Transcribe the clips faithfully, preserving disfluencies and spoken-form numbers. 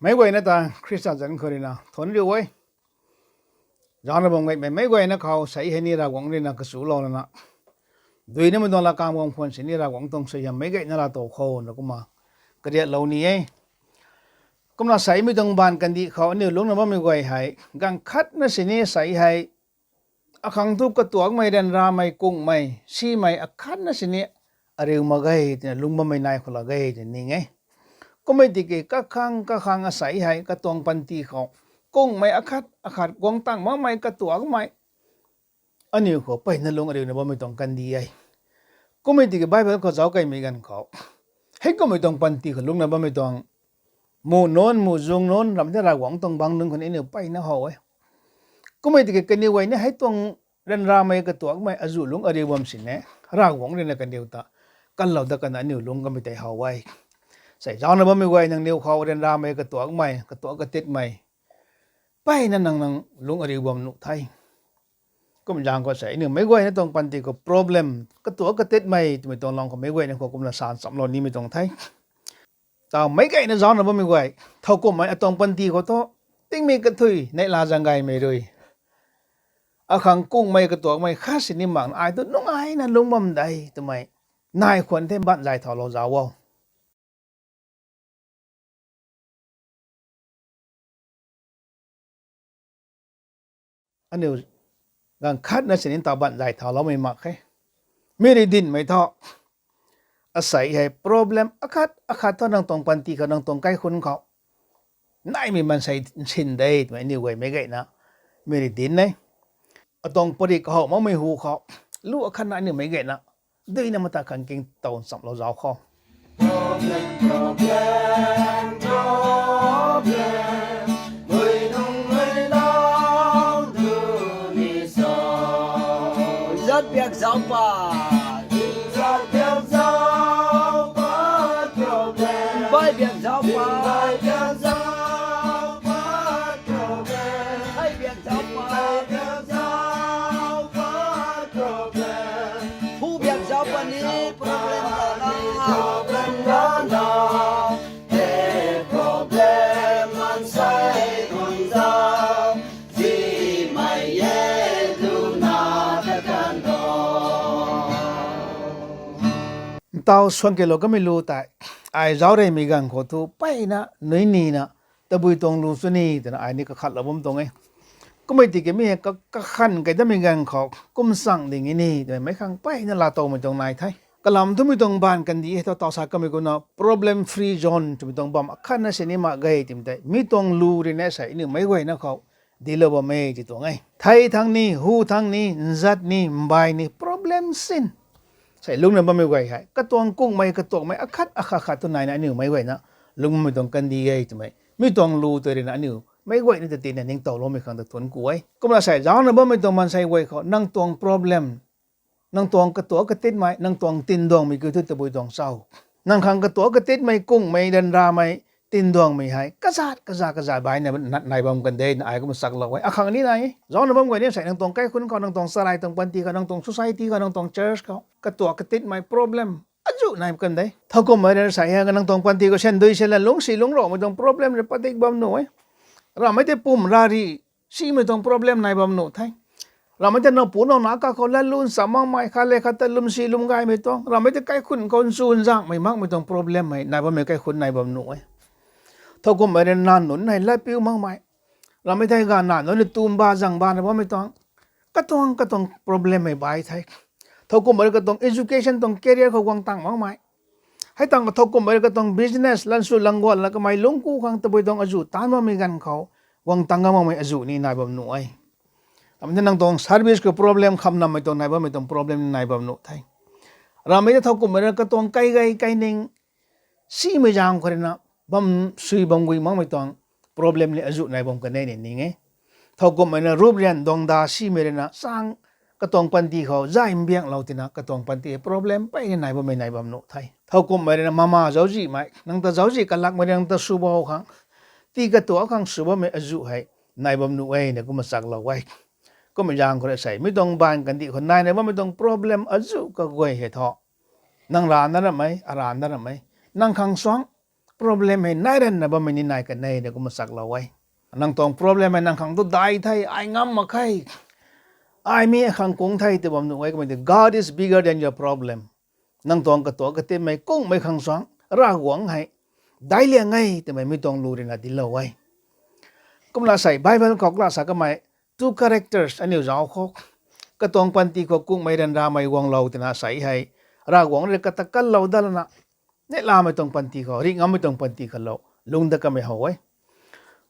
Meic guayna ta Khrista zanc khou ruina thuanc riu e. Zaucna bam gaymei meic guayna khou sei hei ni Ravguangc ruina kachulouna, duinamei tuang lakang guang khwan sini Ravguangc tuang suaihiam meic guayna laatow khou na kumna kariatlou ni e. Kumna sei mi tuang baanv kandih khou aniu lungcna bammei guay hei, ganv khatna sini sei hei akhang thu katuakmei, ryanramei, kungmei, simei akhatna sini ariu mak ge twna lungc bammei nai khou lak ge twna ning e. Kummei tiki kakhang kakhang asei hei katuang panty khou kungmei akhat akhat guang tang makmei, katuakmei, aniu khou mpeyna lungc ariuna bammei tuang kandih e. Kummei tiki Bible khou zauc kaimei ganv khou, heikummei tuang panty khou lungcna bammei tuang muh nunc, muh zung nunc, ramh the Ravguangc tuang bangc nunc khou ni aniu mpeyna how e. Kummei tiki kaniw guay ni hei tuang ryanramei, katuakmei azuh lungc ariu bam sini Ravguangc ruina kaniw ta kanlou dat kana aniu lungc kamei tei how e. Sei zaucna bammei guay, nangniw khou ryanramei, katuakmei, katuak katitmei mpeyna nang nang lungc ariu bam nuh the. Kum zaeng khou sei aniu meic guayna tuang panty khou problem, katuak katitmei twmei tuang lam khou meic guayna khou kumna san chamlou nimei tuang the. Taw meic guayna zaucna bammei guay, thowkumhmei atuang panty khou thu tingmei kathui neihla zaeng gaymei rui, akhang kungmei, katuakmei khat sini makna ai thu nungaina lungc bam de twmei nai khwan the, baanc zay thaulou zauc o. Aniu ganv khatna sini taw baanc zay thauloumei mak khe. Mi rui dinhmei thu, asei hei problem akhat akhat thu nang tuang panty khou, nang tuang kaikhunc khou naimei maansei nsin de twmei aniu guay meic guayna mi rui dinc e. Atuang pary kahaw makmei hu khou, lu akhatna aniu meic guayna duina mata khang king tow nchamlou zauc khou. Zat biak zauc pat. Bai biak zauc pat. Ai biak zauc pat. Hu biak zauc pat ni problem rana. Ntaw suang kelou kamei lu tei, ai zauc reymei ganv khou thu mpeyna nui nina, tabui tuang lu chu ni twna ai ni kakhatlou bam tuang e. Kummei tiki mi hei ka, kakhan kei damei ganv khou kum chang ding e ni twmei meic khang mpeyna laatowmei tuang nai the. Kalam thumei tuang baanv kandih hei thu taw sa kamei kumna problem free zone twmei tuang bam akhatna sini mak ge twmei tei mi tuang lu rui na sei aniu meic guayna khou dilou bam e ti tuang e. Thei thangc ni, hu thangc ni, nzat ni, mbai ni, problem sin sei lungcna bammei guay hei katuang kungmei, katuakmei akhat akhat khat tu naina aniu meic guayna lungc bammei tuang kandih e twmei mi tuang lu tei ruina aniu meic guayna ta tina ningtowloumei khang ta thuanc ku e. Kumna sei zaucna bammei tuang maansei guay khou nang tuang problem, nang tuang katuak katitmei, nang tuang tinduangmei kiu thu tabui tuang cho? Nang khang katuak katitmei, kungmei, ryanramei, tinduangmei hei kazat kazat kazat baina nai bam kan de na ai kumna chaklou e. Akhang ni nai e, zaucna bam guay ni sei nang tuang kaikhunc khou, nang tuang charai tuang panty khou, nang tuang society khou, nang tuang church khou katuak katitmei problem azuh nai kan de. Thowkumhmei rui sei hei nang tuang panty khou syan dui syan lan, lungcsi lungcromei tuang problem rui padik bam nuh e. Ramhmei tei pum rari simei tuang problem nai bam nuh the. Ramhmei tei nowpu nowna kakhou lat lu nchamh makmei, khat le khat ta lwmsi lwm gaymei tuang, ramhmei tei kaikhunc khou nchun zaengmei makmei tuang problem hei nai bammei kaikhunc nai bam nuh e. Thowkumhmei rui nac nunc hei latpiu makmei, ramhmei tei ganv nac nunc ni tumba zangbana bammei tuang, katuang katuang problem hei bai the. Thowkumhmei rui katuang education tuang career khou guang tang makmei, hei tang kathowkumhmei rui katuang business, lansw langguan la kamei lungc ku khang tabui tuang azuh taanc bammei ganv khou guang tang ga makmei azuh ni nai bam nuh e. Ramhmei tei nang tuang service khou problem, khamnammei tuang nai bammei tuang problem ni nai bam nuh the. Ramhmei tei thowkumhmei rui katuang kaigei kaining simei zaeng khou ruina bam sui bam gui makmei tuang problem ni azuh nai bam kan e ni ning e. Thowkumhmei na rup ryan duangda simei ruina chang katuang panty khou zay mbianglou tina katuang panty problem mpeyna nai bammei nai bam nuh the. Thowkumhmei ruina mama zauczihmei, nang ta zauczih kalakmei rui nang ta swbou khang, tii katuak khang sw bammei azuh hei nai bam nuh e na kumna chaklou e. Kummei zaeng khou rui sei mi tuang baanv kandih khou naina bammei tuang problem azuh kaguay hei thu, nang rana ramhmei, arana ramhmei, nang khang suang problem hei nai ranna bammei ni nai kan e na kumna chaklou e. Nang tuang problem hei nang khang tu dai the, ai ngam mak khe, ai mi khang kung the tw bam nuh e. Kumna tei God is bigger than your problem. Nang tuang katuak katipmei kungmei khang suang Ravguangc hei daic liang e twmei mi tuang lu ruina dinclou e. Kumna sei Bible khou kla sa kamei two characters aniu zauc khou, katuang panty khou kungmei ryanramei guanglou twna sei hei, Ravguangc rui kata kanlou dat lana, neihlamei tuang panty khou, rih ngammei tuang panty khou lou lungc dat kamei how e.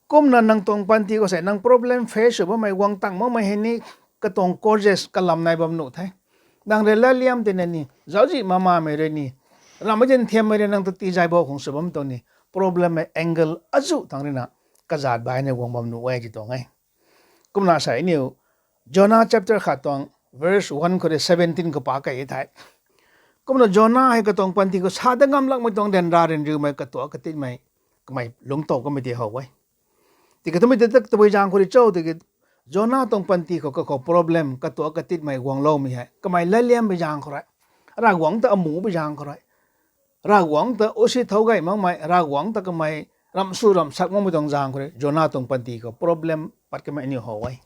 Kumna nang tuang panty khou sei nang problem face sw bammei guang tang makmei hei ni katuang causes kalam nai bam nuh the. Nang rui latliam tina ni, zauczih mamamei rui ni, ramhmei zinthiammei rui nang ta tizay bou khang sw bam tuang ni, problem hei angle azuh thangc ruina kazat baina guang bam nuh e ti tuang e. Kumna sei aniu Jona chapter khat tuang verse one khou rui seventeen khou pa key the. Kumna Jona hei katuang panty khou sa dat ngam lakmei tuang ryanra ryanriumei katuak katipmei kamei lungc tow kamei ti how e. Tiki twmei tei tabui zaeng khou rui cho tiki Jona tuang panty khou kakhou problem katuak katipmei guangloumei hei kamei latliammei zaeng khou rui, Ravguangc ta amuhpui zaeng khou rui, Ravguangc ta usi thau gay makmei, Ravguangc ta kamei ramh sw ramh sak makmei tuang zaeng khou rui Jona tuang panty khou problem pat kamei aniu how e.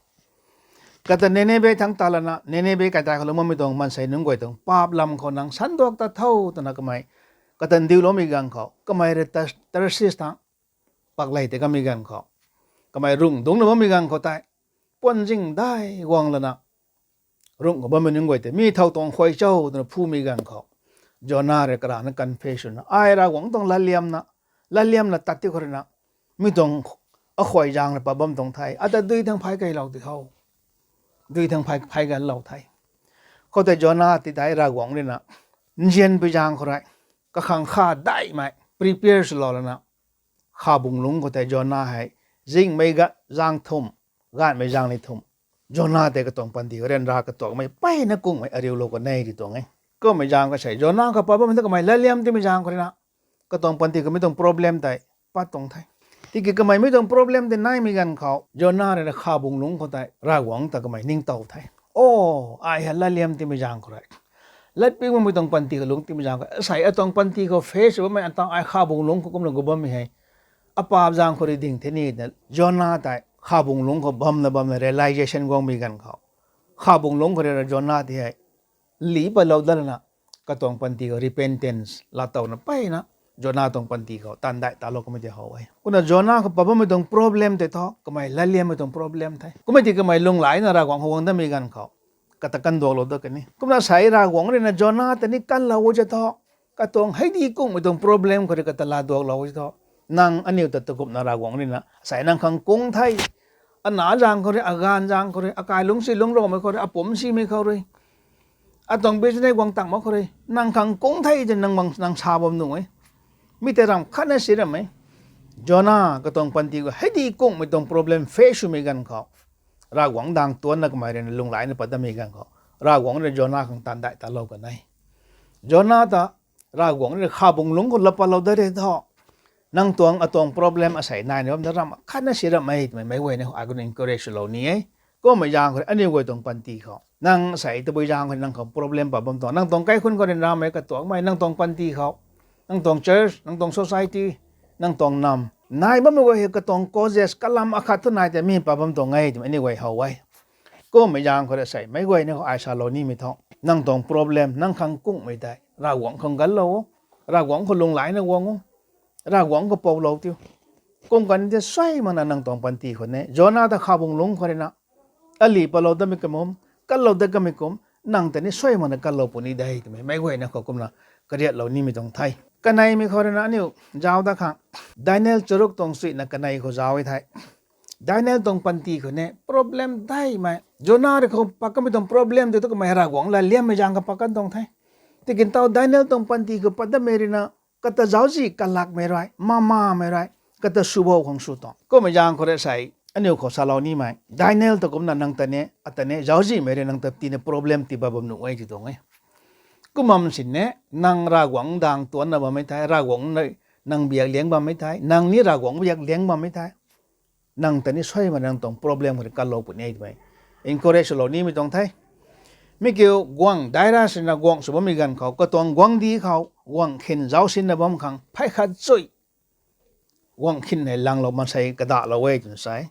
Kata Nineveh thangc ta lana, Nineveh kaidai khou lou makmei tuang maansei nunc guay tuang paap lam khou nang sanduak ta tho twna kamei kata ndiuloumei ganv khou, kamei rui Tas-, Tarsis thangc pakley tei kamei ganv khou, kamei rungh dungcna bammei ganv khou tei, puanzing dai guang lana, rungh khou bammei nunc guay tei mi thow tuang khuay cho twna phumei ganv khou, Jona rui karana confession na, ai Ravguangc tuang latliamna, latliamna tat ti khou ruina, mi tuang akhuay zaeng rui pat bam tuang the, ata dui thangc phay keylou ti tho, dui thangc phay, phay ganlou the. Khoutei Jona ti tei Ravguangc ruina nzianpui zaeng khou rui, kakhang kha daihmei prepare swlou lana, khabung lungc khou tei Jona hei, zingmei ga zaeng thumh, gaanhmei zaeng ni thumh, Jona tei katuang panty khou ryanra katuakmei mpeyna kungmei ariulou kan e ti tuang e. Kummei zaeng khou sei Jona khou pat bammei ta kamei latliam timei zaeng khou ruina, katuang panty khou mi tuang problem tei pat tuang the. Tiki kamei mi tuang problem tei naimei ganv khou Jona ruina khabung lungc khou tei Ravguangc ta kamei ningtow the. O, ai hei latliam timei zaeng khou rui, latpik makmei tuang panty khou lungc timei zaeng khou sei atuang panty khou face bammei atuang ai khabung lungc khou kumna gu bammei hei apaap zaeng khou rui ding the ni twna Jona tei khabung lungc khou bamna bamna realization guangmei ganv khou, khabung lungc khou ruina Jona ti hei li patlou dat lana, katuang panty khou repentance laatowna mpeyna, Jona tuang panty khou taanv daih talou kamei ti how e. Kumna Jona khou pat bammei tuang problem tei thu kamei latliammei tuang problem the. Kummei ti kamei lunghlaicna Ravguangc khou guang datmei ganv khou, kata kanduaklou dat kan e. Kumna sei Ravguangc ruina Jona ta ni kanlou o ta thu, katuang hei di kungmei tuang problem khou rui kata laaduaklou o ta thu, nang aniu ta takumna Ravguangc ruina sei nang khang kung the, ana zaeng khou rui, agaanv zaeng khou rui, akai lungcsi lungc ramei khou rui, apumc simei khou rui, atuang business guang tang mak khou rui nang khang kung the twna nang mang, nang sa bam nuh e. Mi tei ramh khatna si ram e. Jona katuang panty khou hei di kungmei tuang problem face swmei ganv khou, Ravguangc daeng tuanna kamei ruina lunghlaicna pat datmei ganv khou, Ravguangc ruina Jona khang taanv daih talou kan e. Jona ta Ravguangc ruina khabung lungc khou laa patlou dat re thu, nang tuang atuang problem asei naina bam ta ramh khatna si ram e twmei meic guayna ai khou encourage swlou ni e. Kummei zaeng khou rui aniu guay tuang panty khou nang asei tabui zaeng khou rui nang khang problem pat bam tuang, nang tuang kaikhunc khou ryanramei katuakmei, nang tuang panty khou, nang tuang church, nang tuang society, nang tuang nam nai bammei guay hei katuang causes kalam akhat thu nai tei mi pat bam tuang e twmei aniu guay how e. Kummei zaeng khou rui sei meic guayna khou ai salou nimei thu, nang tuang problem nang khang kungmei tei Ravguangc khang ganlou o, Ravguangc khou lunghlaicna guang o, Ravguangc khou poulou tiu. Kum kan tei suai makna nang tuang panty khou ni Jona ta khabung lungc khou ruina ali patlou datmei kum, kanlou dat kamei kum, nang ta ni suai makna kanlou puni de twmei meic guayna khou kumna kariatlou nimei tuang the. Kaneimei khou ruina aniu zauc dat khang, Daniel charuk tuang suina kanei khou zauc e the. Daniel tuang panty khou ni problem daihmei, Jona rui khou pat kamei tuang problem tei thu kamei Ravguangc latliammei zaeng khou pat kan tuang the. Tiki ntaw Daniel tuang panty khou pat datmei ruina, kata zauczih kalakmei rui, mamamei rui, kata swbou khang sw tuang. Kummei zaeng khou rui sei aniu khou salou nimei, Daniel ta kumna nang ta ni, ata ni zauczihmei rui nang ta tina problem tii pat bam nuh e ti tuang e. Kum bam sini, nang Ravguangc daeng tuanna bammei thei, Ravguangc nang biak liang bammei thei, nang ni Ravguangc biak liang bammei thei, nang ta ni suai makna nang tuang problem khou rui kanlou puni e twmei encourage swlou nimei tuang the. Mi kiu guangc daira sina guangc sw bammei ganv khou, katuang guangcdic khou guangc khin zauc sinna bam khang phey khat chui guang khin hei langlou maansei kadahlou e twna sa e.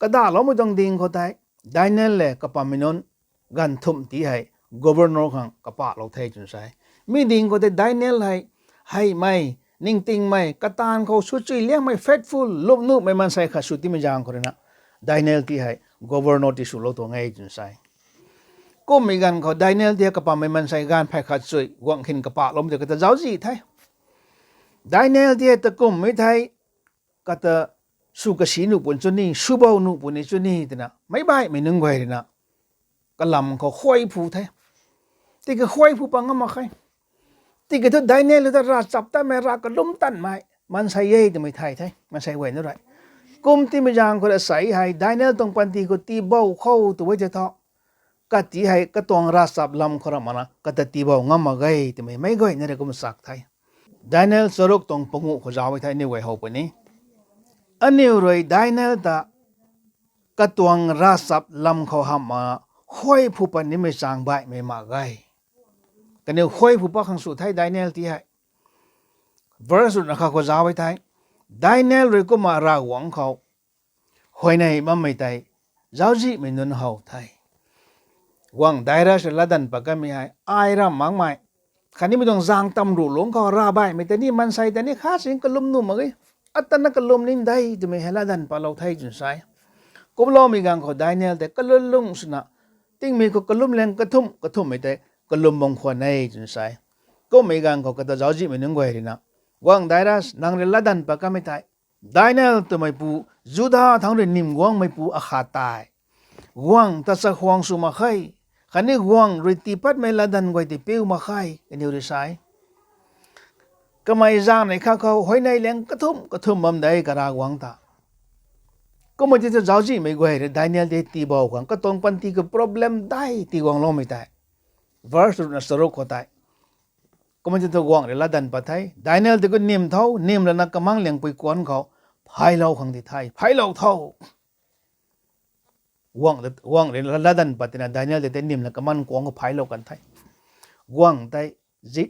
Kadahloumei tuang ding khou tei, Daniel le kapammei nunc ganv thumh ti hei governor khang kapahlou the twna sa e. Mi ding khou tei Daniel hei, heimei, ningtingmei, kataanv khou swchui liangmei, faithful, lwmnuhmei maansei khat sw timei zaeng khou ruina, Daniel ti hei governor ti swlou tuang e twna sa e. Kummei ganv khou Daniel ti hei kapammei maansei ganv phey khat chui guang khin kapahloumei tei kata zauczih the. Daniel ti hei ta kummei thei, kata sw kasi nuh puni chu ni, swbou nuh puni chu ni twna meic baihmei nunc guay ruina kalam khou huay phu the. Tiki huay phu pat ngam mak khe. Tiki thu Daniel ta ravchaptatmei, rav kalum tanmei maansei e twmei thay the, maansei guay na rui. Kum timei zaeng khou rui asei hei Daniel tuang panty khou tiibou khou tu e tei thu, kati hei katuang ravchap lam khou ramh makna kata tiibou ngam mak ge twmei meic guayna rui kum sak the. Daniel charuk tuang panguh khou zauc e thei aniu guay how puni. Aniu rui Daniel ta katuang ravchap lam khou hamh makna huay phu pat nimei chaeng baihmei mak ge. Kaniw huay phu pat khang sw the Daniel ti hei. Verse ruhna kha khou zauc e thei, Daniel rui kumna Ravguangc khou huayney bammei tei zauczihmei nunc how the. Guangc Darius rui latdanv pat kanmei hei, ai ramh makmei khatni mi tuang zaeng tam ruh lungc khou ravbaihmei tei ni, maansei tei ni khat sin kalum nuh mak ge, atana kalum ning de twmei hei latdanv patlou the twna sa e. Kumloumei ganv khou Daniel tei kalum lung swna, tingmei khou kalum lang kathumh kathumhmei tei kalum bam khwan e twna sa e. Kummei ganv khou kata zauczihmei nunc guay ruina, Guangc Darius, nang rui latdanv pat kanmei tei Daniel twmeipu, Juda thangc rui nym guangmeipu akhat tei guangc ta chakhwang sw mak khe, khatni guangc rui tii patmei latdanv guay tei piu mak khe, kaniw rui sa e. Kamei zaeng neih khat khou huayney lang kathumh kathumh bam de ka Ravguangc ta. Kumna ti thu zauczihmei guay rui Daniel tei tiibou khang katuang panty khou problem dai tiguangloumei tei, verse ruhna charuk khou tei. Kumna ti thu guangc rui latdanv pat the. Daniel tei khou nym tho, nym lana kamang liangpui kuanc khou phaylou khang di the, phaylou tho. Guangc rui latdanv pat tina Daniel tei tei nym lana kamang kuanc khou phaylou kan the. Guangc tei zi,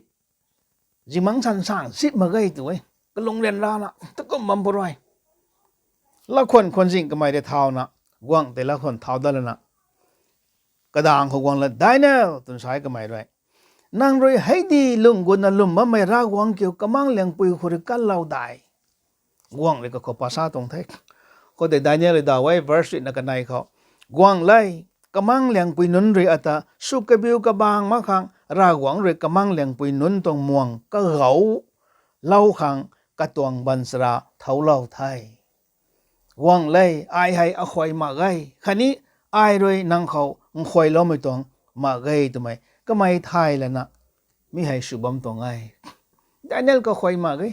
zimang san sang sip mak ge tu e. Kalung ryanrana takum bam pw rui, lakhwan khwan zing kamei rui thauna, guangc tei lakhwan thau dat lana, kadaeng khou guang la, Daniel, twna sa e kamei rui, nang rui heidi lung gutna lwm bammei Ravguangc kiu kamang liangpui khou rui kanlou dai? Guangc rui kakhou pa sa tuang the. Khoutei Daniel rui daw e, verse ruhna kanei khou, Guangc le, kamang liangpui nunc rui ata sw kabiu kabang mak khang Ravguangc rui kamang liangpui nunc tuang muang kagou lou khang katuang baanchara thouclou the. Guangc le, ai hei akhuay mak ge, khatni ai rui nang khou nkhuayloumei tuang mak ge twmei kamei thay lana, mi hei sw bam tuang e. Daniel kakhuay mak ge.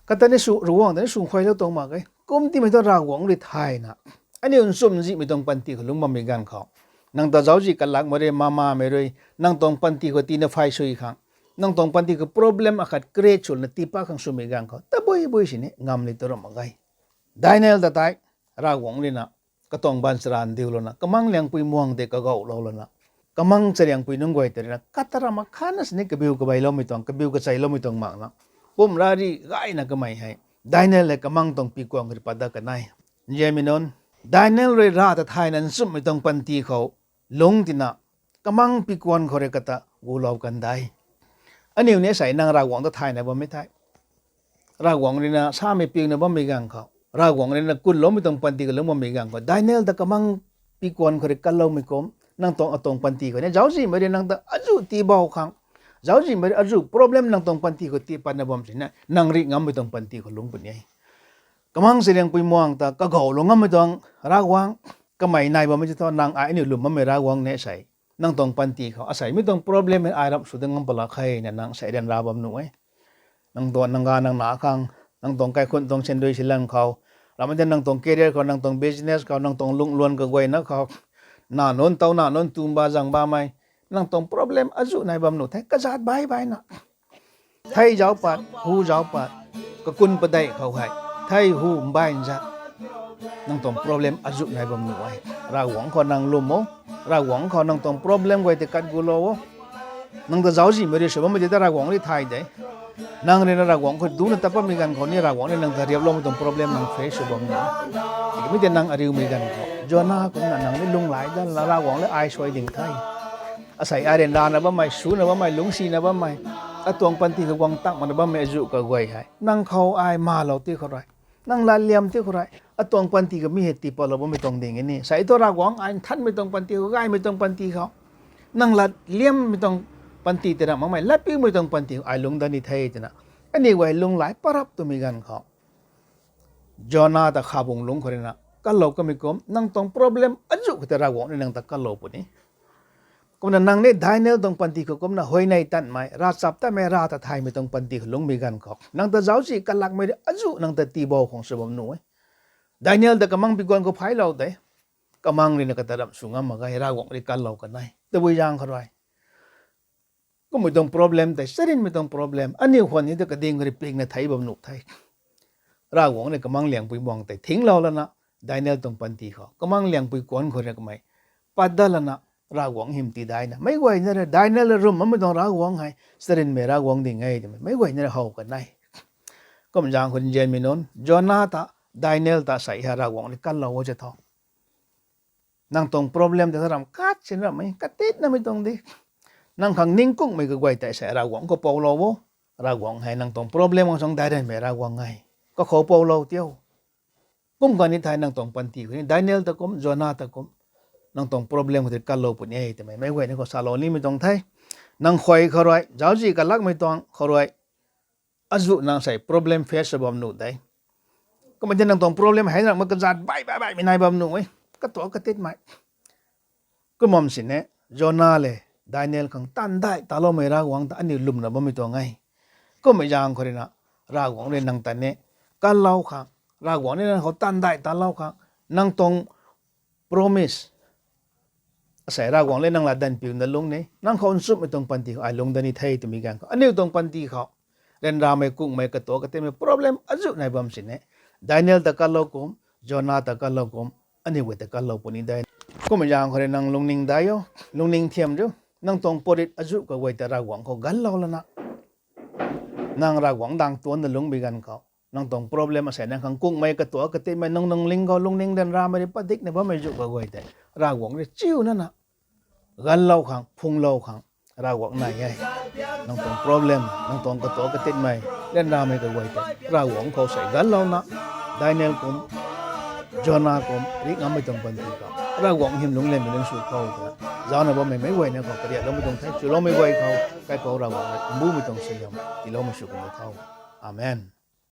Kata ni sw, Ravguangc ta ni sw nkhuaylou tuang mak ge. Kum timei thu Ravguangc rui thayna, aniu nchumhzihmei tuang panty khou lungc bammei ganv khou, nang ta zauczih kalakmei rui, mamamei rui nang tuang panty khou tiina phay sui khang, nang tuang panty khou problem akhat create swna tii pat khang swmei ganv khou tabui bui sini ngam ni tu ram mak ge. Daniel ta tei Ravguangc ruina katuang baanchara ndiulouna, kamang liangpui muang tei kagoulou lana, kamang chariangpui nunc guay tei ruina kata ram akhatna sini kabiu kabeiloumei tuang, kabiu kacheiloumei tuang makna, pum rari gayna kamei hei Daniel hei kamang tuang pikuang rui pat dat kan e. Nzianmei nunc, Daniel rui Rav ta thayna nchumhmei tuang panty khou lungc tina, kamang pikuang khou rui kata gulou kan de. Aniu ni sei nang Ravguangc ta thayna bammei thei, Ravguangc ruina samei piuna bammei ganv khou, Ravguangc ruina kunloumei tuang panty khou lungc bammei ganv khou, Daniel ta kamang pikuang khou rui kanloumei kum, nang tuang atuang panty khou ni zauczihmei rui nang ta azuh tiibou khang, zauczihmei rui azuh problem nang tuang panty khou tii patna bam sini nang rih ngammei tuang panty khou lungc puni e. Kamang chariangpui muang ta kagoulou ngammei tuang Ravguangc, kamei nai bammei ti thu nang ai aniu lwm bammei Ravguangc ni sei, nang tuang panty khou asei mi tuang problem hei ai ram sw dat ngam palak khe na nang sei ryanra bam nuh e. Nang tuang nang ga nang na khang, nang tuang kaikhunc tuang sandui silan khou, ramei ta nang tuang career khou, nang tuang business khou, nang tuang lungluan kaguayna khou, na nunc tow na nunc tumba zangbamei, nang tuang problem azuh nai bam nuh the, kazat bai baina. Thei zauc pat, hu zauc pat, kakun padeih khou hei thei hu mbai nzat, nang tuang problem azuh nai bam nuh e. Ravguangc khou nang lwm o, Ravguangc khou nang tuang problem guay tei kat gulou o. Nang ta zauczihmei ri sw bammei tei ta Ravguangc ri thay de. Nang rui na Ravguangc khou duna tat bammei ganv khou ni Ravguangc rui nang ta riaploumei tuang problem nang face sw bam ni. Tiki mi tei nang ariumei ganv khou Jona kumna nang ni lunghlaic dat lana Ravguangc le ai suai ding the. Asei ai ryanrana bammei, suna bammei, lungcsina bammei, atuang panty khou guang tang makna bammei azuh kaguay hei nang khou ai malou ti khou rui, nang latliam ti khou rui, atuang panty khou mi hei tiipatlou bammei tuang ding e ni. Sei thu Ravguangc ai nthanmei tuang panty khou, gaymei tuang panty khou, nang latliammei tuang panty tei ramh makmei, latpiumei tuang panty khou ai lungc dat ni the twna, aniu guay lunghlaic parap twmei ganv khou Jona ta khabung lungc khou rui na kalou kamei kum, nang tuang problem azuh khou tei Ravguangc ni nang ta kalou puni. Kumna nang ni Daniel tuang panty khou kumna huayney tanmei, ravchaptatmei, rav ta thaymei tuang panty khou lungcmei ganv khou, nang ta zauczih kalakmei ri azuh nang ta tiibou khang sw bam nuh e. Daniel ta kamang pui kuan khou phaylou de. Kamang rui na kata ramh sw ngam mak ge, Ravguangc rui kalou kan e. Tabui zaeng khou rui kummei tuang problem tei, charynmei tuang problem, aniu khwan ni ta kading rui pikna thei bam nuh the. Ravguangc rui kamang liangpui muang tei thinglou lana, Daniel tuang panty khou kamang liangpui kuan khou rui kamei pat dat lana, Ravguangc hym tidaina, meic guayna rui Daniel rui rwm makmei tuang Ravguangc hei charynmei Ravguangc ding e twmei meic guayna rui how kan e. Kum zaeng khou nzianmei nunc, Jona ta, Daniel ta sei hei Ravguangc rui kalou o che tho. Nang tuang problem tei ta ramh kat sin ramh e, katitnamei tuang di. Nang khang ningkungmei kaguay tei sei Ravguangc khou poulou o. Ravguangc hei nang tuang problem khang suang dairanmei Ravguangc e. Kakhou poulou tio. Kum kan ni thei nang tuang panty khou ni Daniel ta kum, Jona ta kum, nang tuang problem khou tei kalou puni e twmei meic guayna khou salou nimei tuang the. Nang khuay khou rui zauczih kalakmei tuang khou rui azuh nang sei problem face sw bam nuh de. Kummei tei nang tuang problem hei nang mak kazat baih baih baihmei nai bam nuh e. Katuak katitmei. Kum bam sini, Jona le Daniel khang taanv daih taloumei Ravguangc ta aniu lwmna bammei tuang e. Kummei zaeng khou rui na, Ravguangc rui nang ta ni kalou khang, Ravguangc rui nang khou taanv daih talou khang, nang tuang promise asei Ravguangc le nang lat danv piuna lungc ni, nang khou nchumhmei tuang panty khou ai lungc dat ni the twmei ganv khou, aniu tuang panty khou ryanramei, kungmei, katuak katitmei problem azuh nai bam sini, Daniel ta kalou kum, Jona ta kalou kum, aniu guay ta kalou puni de. Kummei zaeng khou rui nang lungning dai o, lungning thiam riu, nang tuang purit azuh kaguay ta Ravguangc khou ganlou lana, nang Ravguangc daeng tuanna lungcmei ganv khou, nang tuang problem asei nang khang kungmei, katuak katitmei, nang nang ling khou lungning ryanramei rui padikna bammei zuh kaguay tei Ravguangc rui chiuna na ganlou khang, phunglou khang Ravguangc nai e. Nang tuang problem, nang tuang katuak katitmei, ryanramei kaguay tei Ravguangc khou sei ganlouna, Daniel kum, Jona kum ri ngammei tuang panty khou Ravguangc hym lungc lenmei nunc sw khou twna, zaucna bammei meic guayna khou kariakloumei tuang the. Chuloumei guay khou Kaipouc Ravguangc rui mbumei tuang suaihiam tiiloumei sw kan tho. Amen.